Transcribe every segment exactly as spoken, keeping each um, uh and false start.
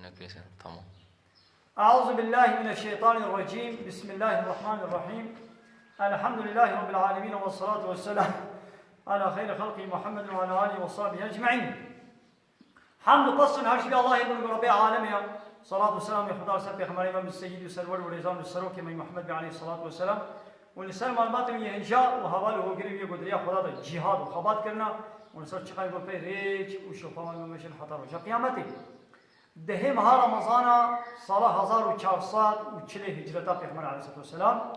Neyse, tamam. أعوذ بالله من الشيطان الرجيم. بسم الله الرحمن الرحيم. الحمد لله رب العالمين والصلاة والسلام على خير خلقه محمد وعلى آله وصحبه أجمعين. Hamd û pes û her şey Allahê bûn, Rabbê alemê ya. Salat û selamê Xuda ser pêxemberê me, bi seyîd û serwer û rêzan û serokê me Muhammed Bey aleyhissalatu vesselam. Û li ser malbatê wî hêja û heval û hogirê wî ku di riya Xuda de cîhad û xebat kirina û li ser çiqayê ku pey rêç û şofa me meşin heta roja qiyametê. Dehê meha Remezana sala hezar û çar sed û çilê hicreta Pêxember aleyhissalatu vesselam.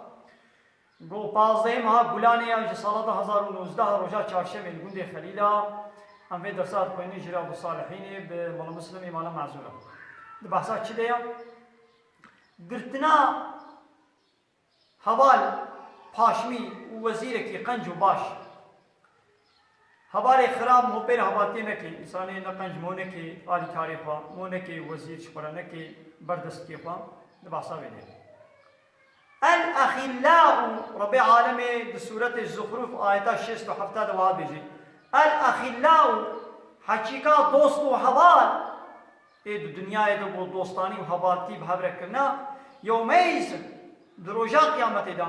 Go pazdehê meha Gulanê ya ji sala du hezar û nozdeh roja çarşemê li gundê Xelîla, em vê dersa dixwînin ji Riyadû Salihînê bi Mala Muslimê, Mala Mezûra. Di behsa çi de ya? Girtina heval paşmî û wezîrekî qenc û baş. Hevalê xirab mo pê re hevaltiyê neke, însanê ne qenc mo neke alîkarê xwe, mo neke wezîr ji xwe re neke berdestkê xwe, di behsa wê de. El-exîllâ'u, Rebbê alemê di sûretê Zuxruf ayeta şêst û heft de wiha dibêje, El-exîllâ'u, heqîqa dost û heval, ê di dinyayê de ku dostanî û hevaltî bi hev re kirina, yewmeyzin, di roja qiyametê de,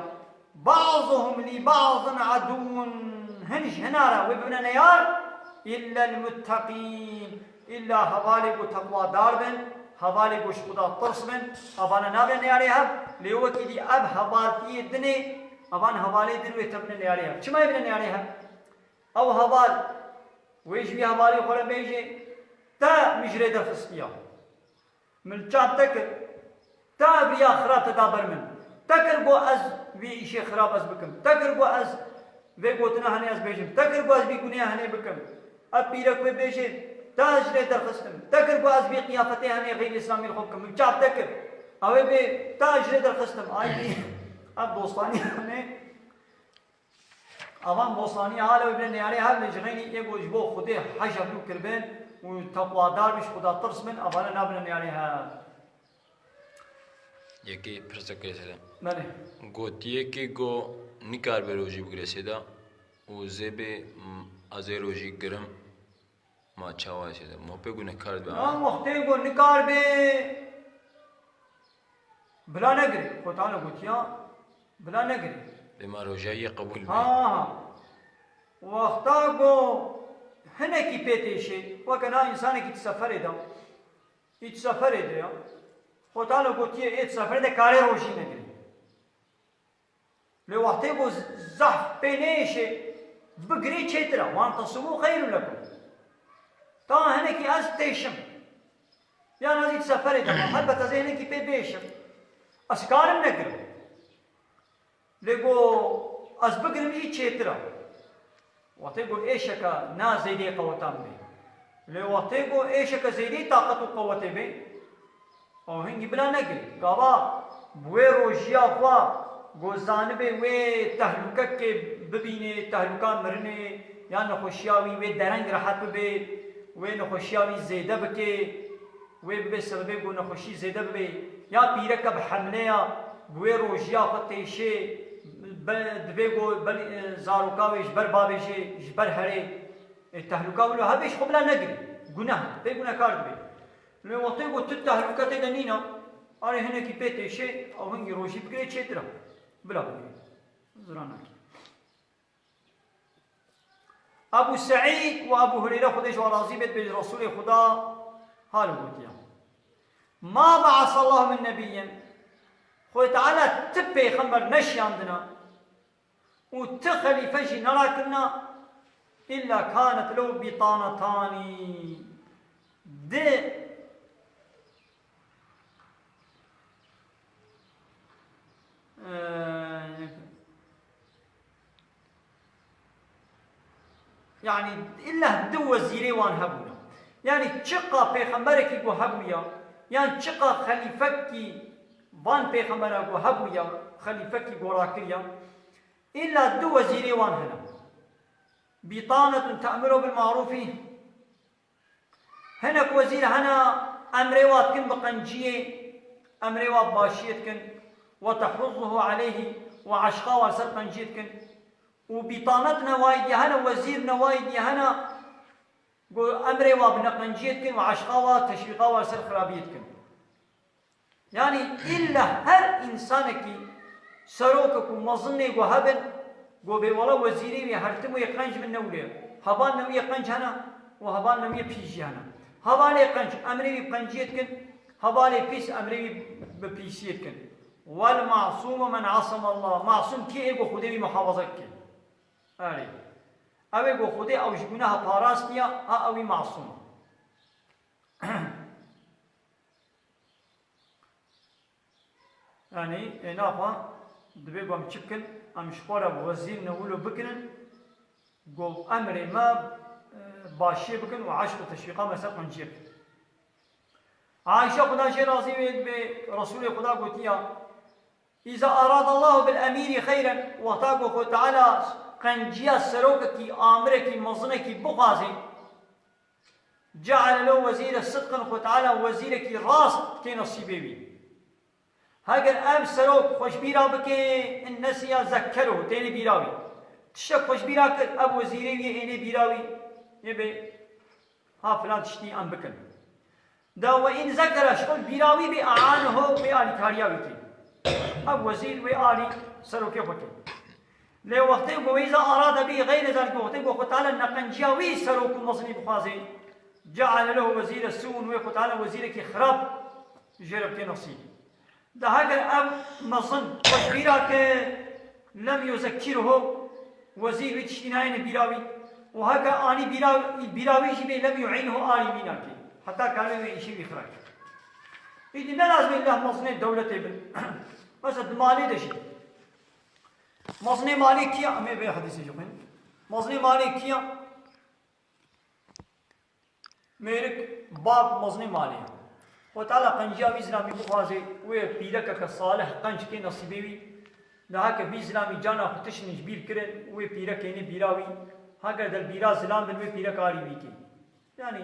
ba'zuhum li ba'zin aduwwun, hin ji hina re wê bibine neyar, illel mutteqîn, îlla hevalê ku teqwadar bin, hevalê ku ji Xuda tirs bin, evana nabine neyarê hev, lê wekî dî ev hevaltiyê din ê, evan hevalê din wê tevine neyarê hev. Çima yê bine neyarê hev? Ew heval, wê ji wî hevalê xwe re bêje, te min ji rê derxistiya. Min çap te kir. Te ev riya xira te da ber min. Te kir ku ez vî îşê xirab ez bikim. Te kir ku ez vê gotina henê ez bêjim. Te kir ku ez vî gunê henê bikim. Ev pîrek wê bêje, te ez ji rê derxistim. Te kir ku ez vî qiyafetê henê xeyrî îslamî li xwe bikim. Min çap te kir. Ew ê bê, te ez ji rê derxistim. Ay, ev dostanî henê. Avan bostanî hala wê bine neyarê hev, lê ji xeynî ê ku ji bo Xwedê hej hevdû kiribin û teqwadar bin, ji Xweda tirs bin, avana nabine neyarê hev. Yekê pirsek kirê sere. Belê. Got yekê ku nikaribe rojî bigire sêda û zê bê, m, ez ê rojî girim. Ma çawa sêda? Ma pê gunekar dibe. Na wextê ku nikaribe bila negirê. Xwe Teala gotiya bila negirê. Lê ma roja yê qebûl bê. Ha, ha. Wexta ku hinekî pê têşê, weke na însanekî di seferê de, î di seferê de ya. Xwe Teala gotiye ê di seferê de karê rojî negirê. Lê wextê ku zehf pê neyêşê, bigirê çêtir e. Wan tesûmû xeyrû lekum. Ta hinekî ez têşim. Yan ez î seferê de mam. Helbet ez ê hinekî pê bêşim. Ez karim negirim. Lê ku ez bigirim jî çêtir e. Wextê ku êşeke na zêdê qewetan bê. Lê wextê ku êşeke zêdê taqet û qewetê bê, ew hingî bila negirê. Gava bi wê rojiya xwe ku zanibê wê tehlûkekê bibînê, tehlûka mirinê, ya nexweşiya wî wê dereng rehet bibê, wê nexweşiya wî zêde bikê, wê bibê sebebê ku nexweşî zêde bibê, ya pîreke bi hemle ya, bi wê rojiya xwe têşê, be-, divê ku belê, e, zaroka wê ji ber bavê jê, ji ber herê, e, tehlûka wilo hebe, ji xwe bila negirê. Guneh, pê gunekar dibê. Lê wextê ku tu tehlûke tê de nîna, arê hinekî pê têşê, ew hingî rojî bigirê çêtir e. Bila bigirê. Ziran nakê. Ebu Seîd û Ebu Hureyre, Xwedê ji wan razî bê, dibêje Resûlê Xuda halo gotiya, "Ma be'asallahu min nebiyyin." Xwedê Teala ti pêxember neşiyandina û ti xelîfe jî nerakirina, illa kanet lehu bîtanetanî. Di Ee, yanî, illa du wezîrê wan hebûne. Yanî, çiqa pêxemberekî ku hebûya, yan çiqa xelîfekî van pêxembera ku hebûya, xelîfekî ku rakiriya, illa du wezîrê wan hene. Bîtanetun te'muru bil ma'rûfî, Hinek wezîr hene, emrê wa dikin bi qenciyê, emrê wa bi başiyê dikin, we tehuzzuhu aleyhî, we eşqa wa li ser qenciyê dikin. Û bîtanet newayî diye hene, wezîr newayî diye hene, Go emrê wa bi neqenciyê dikin û eşqa wa, teşwîqa wa ser xirabiyê dikin. Yanî îlla her însanekî, serokek û mezinê go hebin, go bê wela wezîrê wî her tim wê qenc min newlê. Heval newiyê qenc hene û heval newiyê pîs jî hene. Hevalê qenc emrê wî bi qenciyê dikin, hevalê pîs emrê wî bi pîsiyê dikin. Wel masûmu men asama Allah. Masûm kî ê go Xwedê wî muhafaza dike. Erê. Ew ê go Xwedê ew ji guneha parastiya, ha ew î masûm. Yanî, ê naxwe dibê ku em çi bikin? Em ji xwe re wezîr newilo bikinin, ku emrê me, e, başiyê bikin û eşq û teşwîqa me ser qenciyê bikin. Ayşe Xuda jê razî wê dibê Resûlê Xuda gotiya, "Îza arada Allahu bil emîrî xeyren", wexta ku Xwe Teala qenciya serokekî, amirekî, mezinekî bixwazê, "Ceale lehu wezîre sidqin", Xwe Teala wezîrekî rast dikê nesîbê wî. Heger ev serok xwe ji bîra bike, in nesiya zekkeru, têne bîra wî. Tiştek xwe ji bîra kir, ev wezîrê wî ênê bîra wî, yê bê, ha filan tiştî em bikin. Da we in zekera ji xwe bîra wî bê, aanehu wê alîkariya wî kê. Ev wezîr wê alî serokê xwe kê. Lê wextê ku wê îza arade bî xeyrê zalîk, wextê ku Xwe Teala neqenciya wî serok û mezinî bixwazê, ceale lehu wezîre sû'un, wê Xwe Teala wezîrekî xirab jê re bikê nesîb. Da heger ev mezin xwe ji bîra ke, lem yuzekkirhu, wezîr wî tiştî nayêne bîra wî, û heger anî bîra, bîra wî jî bê, lem yu'înhu, alî wî nake. Heta karê wê îşê wî xirab ke. Îdî ne lazim e illa mezinê dewletê bin. Mesela di malê de jî. Mezinê malê kî ya? Em ê vê hedîsê jî xwînin. Mezinê malê kî ya? Mêrik, bav, mezinê malê ye. Xwe Teala qenciya vî zilamî bixwaze, wê pîrekeke salih qenc kê nesîbê wî. Daha ke vî zilamî cana xwe tiştin ji bîr kirin, wê pîrek ênê bîra wî. Heger del bîra zilam bin, wê pîrek arî wî kê. Yanî,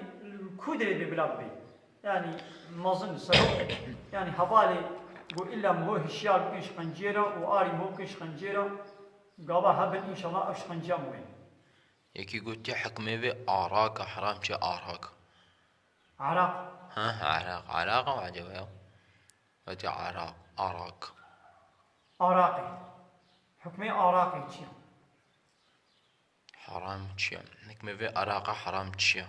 ku dirê bê bila bibê. Yanî, mezin, serok, yanî, hevalê, ku illa miho hişyar bikin ji qenciyê re û arî miho bikin ji qenciyê re, gava hebin, înşallah, ev ji qenciya miho ye. Yekî gotiye hikmê vê arak e, heram çi arak? Arak. Ha, arak, arak e, acaba ya. Gotiye arak, arak. Araqê. Hikmê araqê çi ye? Heram çi ye? Hikmê vê araqa heram çi ye?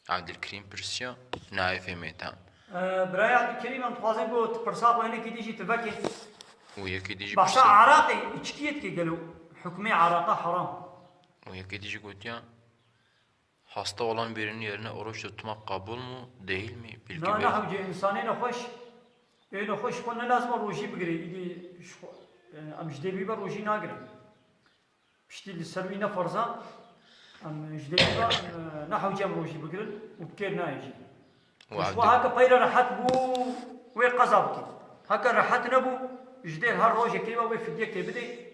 Abdülkerim pirsiya, nayê fêmê tam. Ee, birayê Abdülkerim, em dixwazin ku tu pirsa xwe hinekî dî jî tu vekê. Û yekî dî jî Behsa pirsiya. Araqê, içkiyê dike gelo. Hikmê araqa heram. Û yekî dî jî gotiya, hasta olan birinin yerine oruç tutmak kabul mu, değil mi? Bilgi Na, ver. Na hewce, insanê nexweş, ê nexweş xwe ne lazim e rojî bigire, îdî ji xwe, e, em ji dê wî ve rojî nagirin. Piştî li ser wî ne ferz e, em ji dê wî ve, e, ne hewce em rojî bigirin û bi kêr nayê jî. Û Ji xwe evdî- heke peyre rehet bû, wê qeza bike. Heke rehet nebû, ji dê her rojekê ve wê fidyekê bidê.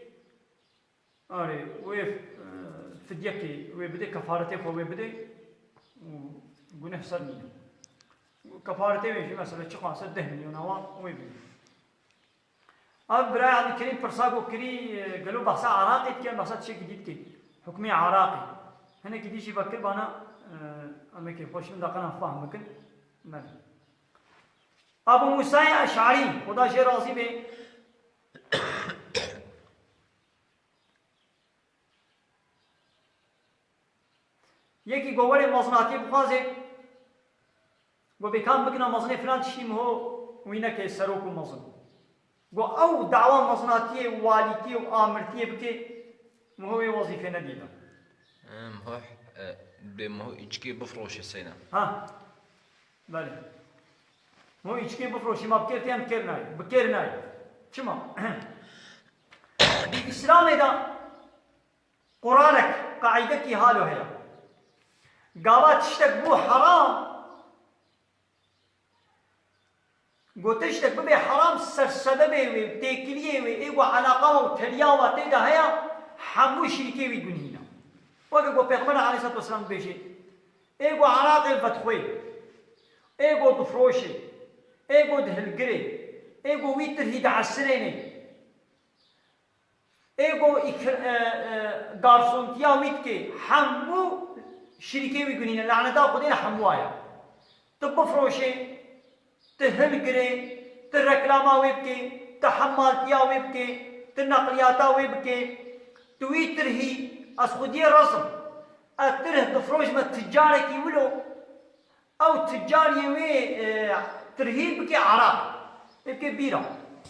Arê, wê, e, fidyekê wê bidê, kefaretê xwe wê bidê û guneh ser nîne. Kefaretê wê jî mesela çi xwase deh milyon awa wê bidê. Ev biraya Abdülkerim pirsa ku kirî, e, gelo behsa araqê dike, behsa tiştekî dî dike. Hukmê araqê. Hinekî dî jî vekir bana, e, em ê kêfxweş bin, daqena fehm bikin. Mele. Abu Musayê Eş'arî, Xuda jê razî be. Yekî go were mezinatiyê bixwaze, go bê kam bikina mezinê filan tiştî miho wî neke serok û mezin. Go ew dawa mezinatiyê, walîtiyê û amirtiyê bike, miho wê wezîfê nedî de. Em, hoh, e, bê miho îçkê bifroşe seyna. Ha. Belê. Miho îçkê bifroşe, ma bi kêr tê em bi kêr nayê. Bi kêr nayê. Çima? Di Îslamê de Quranek, qaîdekî halo heye. Gava tiştek bû heram, go tiştek bibe heram, ser sebebê wê, têkiliyê wê, ê go eleqa û teliya wa tê de heye, hemû şirîkê wî gunhî ne. Weke go Pêxember aleyhisselatu vesselam dibêje, ê go eraqê vedixwê, ê go difroşê, ê go dihilgirê, ê go wî tirhî diesirênê. Ê ku îkr-, e, e, garsontiya wî dike, hemû şirîkê wî gunî ne, laneta Xwedê li hemû aya. Tu bifroşê, tu hilgirê, tu reklama wê bikê, tu hemmaltiya wê bikê, tu neqliyata wê bikê, tu wî tirhî, ez xwediyê rezim. Ez tirh difrojime ticarekî wilo, ew ticariyê wê, e, tirhî bike eraq, ê bike bîra,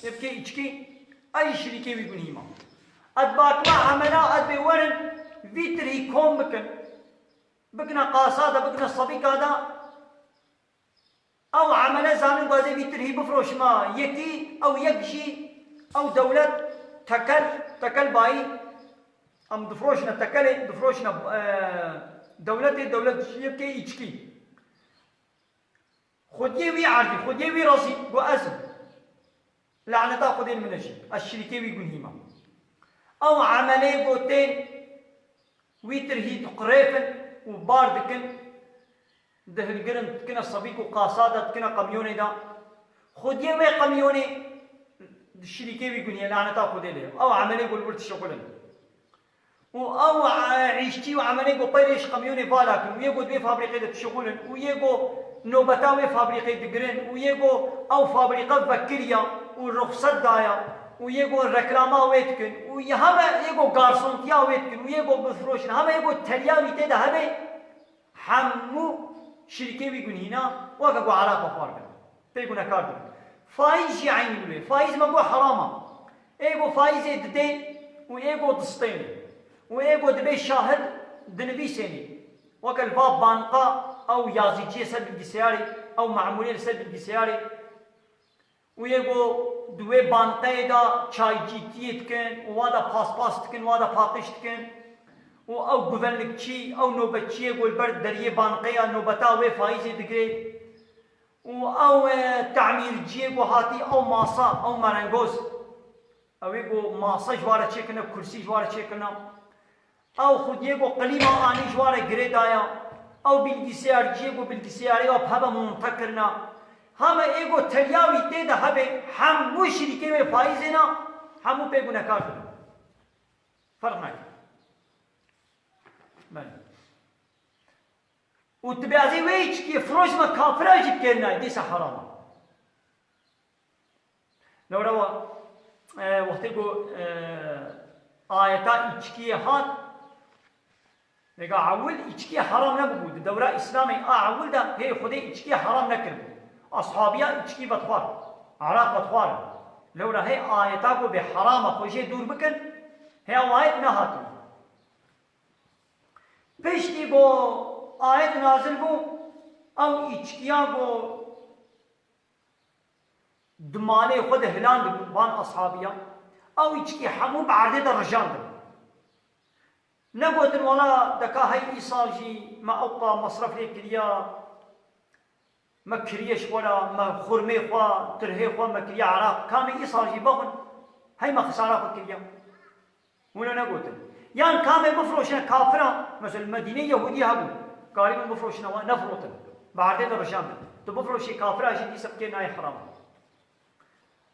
ê bike îçkî, ez jî şirîkê wî gunî me. Ez bakima emela ez bê werin vî tirhî kom bikin, bikine qasa de, bikine sebîka de, ew emele zanin ku ez ê vî tirhî bifroşima yekî, ew yek jî, ew dewlet tekel, tekel bayî, em difroşine tekelê, difroşine, e, dewletê, dewlet jî yekê îçkî. Xwediyê wî erdî, xwediyê wî razî, got ez im. Laneta Xwedê li min nejî. Ez şirîkê wî gunhî me. Ew emelê got tên wî tirhî diqirêfin û bar dikin, dihilgirin, dikine sebîk û qasa de, dikine qemyonê de. Xwediyê wê qemyonê şirîkê wî gunhiye, laneta Xwedê lê. Ew emelê got li wir dişixulin. Û ew, e, îşçî û emelê ku pey rêş qemyonê vala kin û yê ku di wê fabrîqê de dişixulin û yê ku nobeta wê fabrîqê digirin û yê ku ew fabrîqe vekiriya û ruxset daya û yê ku reklama wê dikin û yê heme yê ku garsontiya wê dikin û yê ku bifroşin, heme yê ku teliya wî tê de hebe, hemû şirîkê wî gunhîna, weke ku eraq xwar bin. Pê gunekar dibin. Faîz jî eynî wê. Faîz me got heram e. Ê got faîzê didê û ê got distênê. Û ê got dibê şahid dinivîsênê. Weke li va banka ew yazîciyê ser bilgisayarê, ew memûrê li ser bilgisayarê. Û ê got di wê bankeyê de çaycîtiyê dikin û wa de paspas dikin, wa de paqij dikin. Û ew guvenlikçî, ew nobetçiyê ku li ber deriyê bankeya nobeta wê faîzê digirê. Û ew, e, temîrciyê ku hatî ew masa, ew merengoz, ew ê ku masa ji wa re çêkirine, kursî ji wa re çêkirine. Ew xwediyê ku qilîma anî ji wa re girê daya. Ew bilgisayarciyê ku bilgisayarê wa bi hebe monte kirine. Heme ê ku teliya wî tê de hebe, hemû şirîkê wê faîzê ne, hemû pê gunekar dibin. Ferq nake. Belê. Û tu bêazî wê çikî firoşme kafira jî dikêrnayê, dîsa heram e. Lewra wa, e, wextê ku, e, ayeta îçkiyê hat, vêga ewil îçkiyê heram nebûbû. Di dewra Îslamê a ewil de hê Xwedê îçkiyê heram nekiribû. Ashabiya îçkî vedixwar, eraq vedixwar. Lewra hê ayeta ku bê heram e, xwe jê dûr bikin, hê ew ayet nehatibû. Piştî ku ayet nazil bû, ew îçkiya ku di malê xwe de hilandibû van ashabiya, ew îçkî hemû bi erdê de rijandin. Negotin, wela deka hey îsal jî me ewqa mesref lê kiriya, me kiriye ji xwe re, me xurmê xwe, tirhê xwe me kiriye eraq. Kamê îsal jî bixwin, hey me xisara xwe kiriye. Wilo negotin. Yan kamê bifroşine kafira, mesela Medînê Yehûdî hebû, karîbûn bifroşine wan, nefirotin. Bi erdê de rijandin. Tu bifroşî kafira jî dîsa bikê nayê heram.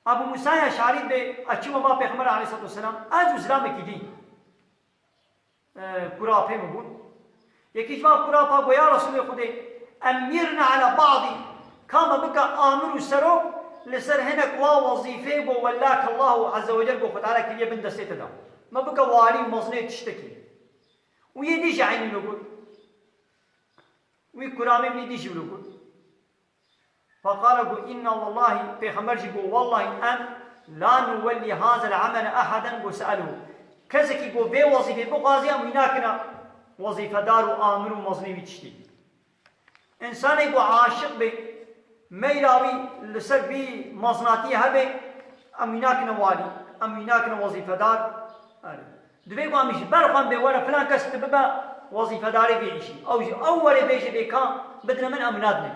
Ebu Musaya Eş'arî bê, ez çûme ba Pêxember aleyhissalatu vesselam, ez û zilamekî dî, e, kurapê min bûn. Yekî ji van kurapa got, ya Resûlê Xwedê, emîrna ala ba'dî, ka me bike amir û serok li ser hinek wa wezîfeyê, got, wellake Allahu azze ve cel, got, Xwe Teala kiriye bin destê te de. Me bike walî û mezinê tiştekî. Û yê dî jî eynî wilo got. Wî kuramê min dî jî wilo got. Feqale got, inna wellahî, Pêxember jî got, wellahî em la nuwellî hazel amele ehaden got se'elehu. Kesekî got vê wezîfê bixwazî em wî nakine wezîfedar û amir û mezinê wî tiştî. Însanê got aşiq bê, meyla wî li ser vî mezinatiyê hebe, em wî nakine walî, em wî nakine wezîfedar. Erê. Divê ku em ji ber xwe bê were filan kes tu bibe wezîfedarê vê îşî. Ew jî ew were bêje bê ka bidine min, em nadine.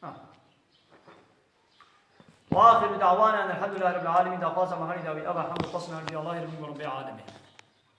Ha. Ve axiru da'wana enelhamdülillahi rabbil alemin. Daxwaza me herî dawî eva hemd û pesna ji Allahê Rebî û Rebbê alemê.